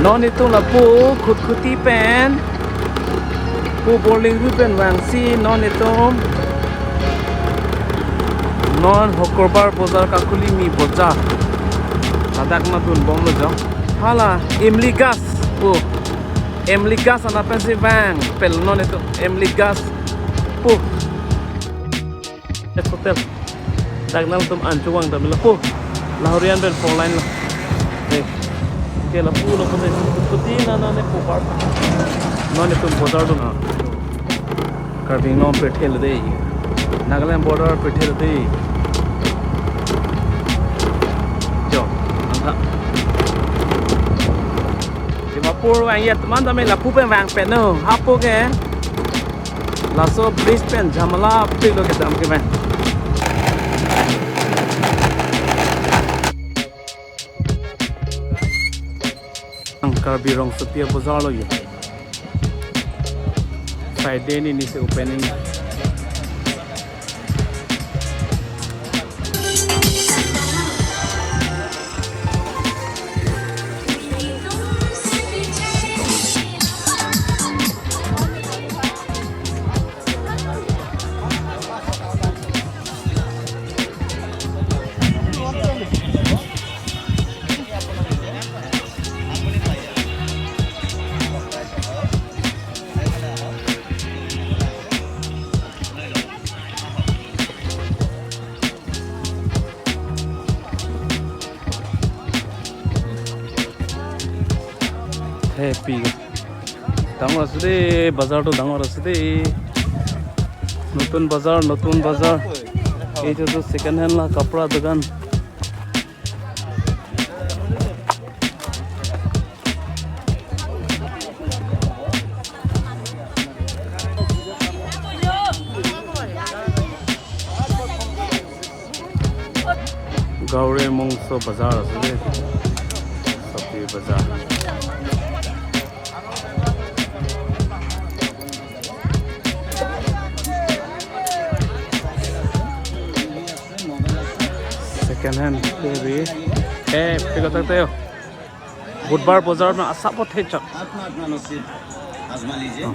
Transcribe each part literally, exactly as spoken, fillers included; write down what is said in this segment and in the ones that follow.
Non itum lapu Khutkhuti pen, pu Borlingri pen vangsi non itum non Hokorbar Bazar, Kakolimi Bazar ladak ma dunbomlo jo. Hala Imli Gas pu, Imli Gas anat pensi vangpet non itum, Imli Gas pu. Yes, hotel. Dak nangtum an chuvang ta mila po. Lahorian pen four lane lo. Dei. Ke lapu lo po dei. Kuti na na ne po par. Non itum border do na. Karbi Anglong pirthe lo dei. Nagaland border pirthe lo dei. Jo, angha. Dimapur vang ya teman, tame lapu pen vangpet non. Hapu ke. Laso bridge pen jhamala pilo kedam ke pen. Ang Karbi Rongsopi Bazar lo ye. Friday ni nisi opening. Happy. Dangor ase dei, bazar to dangor ase dei. Notun bazar, notun bazar. Etu to second hand la kapra dukan. Gauri Mongso Bazar ase dei. Sabji Bazar. Second hand ke bhi. Eh, pika takte ho. Budbar bazar na asap thechak. अपना अपना नसीब आजमा लीजिए।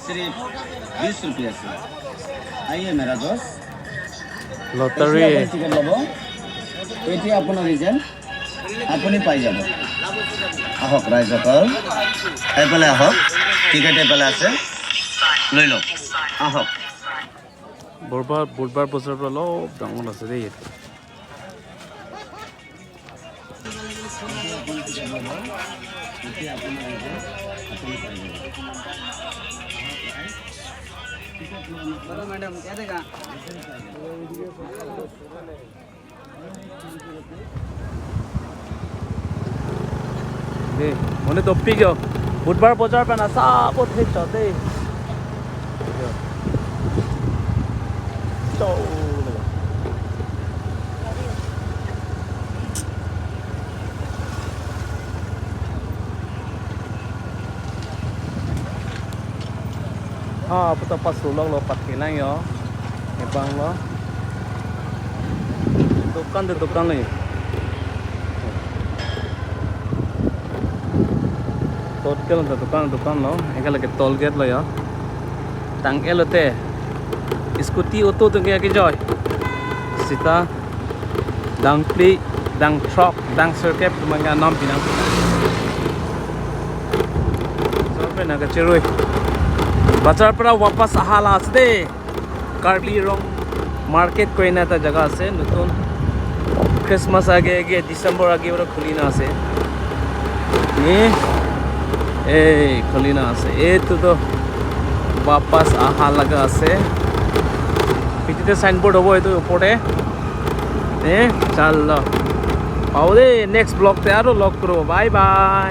सिर्फ बीस रुपया से। आइए मेरा दोस्त। Lottery। कैसे अपन टिकट लबो? এইটোৱে আপোনাৰ ৰিজন। আপুনি পাই যাব। আহক ৰাইজসকল, এইফালে আহক, টিকেট এইফালে আছে, লৈ লওক, আহক। Budbar, Budbar bazar pura lo dangor ase dei. Dei, monit dopik jo. Budbar bazar pen asap thechak dei. Jo. Cho. Ha, puta pasulok lo, pathi lang jo. Ebang lo. Dukan de dukan lo jo. Total de dukan, dukan lo. Eka lake toll gate lo jo. Tang-et lote. Scooty auto atum ke kejoi. Sita. Dang phli, dang throk, dang sirkep atum ke anom pinang. Bazar pen nangkachirui. Bazar pura wapas aha la ase dei. Karbi Rong Market koina ta jaga ase, notun Christmas age age, December age pura khuli na ase. Ni, eh, khuli na ase. Etu to wapas aha laga ase. Piti te signboard hobo etu opor te. Eh, chalo. Pao dei, next vlog te aro log kuro. Bye bye.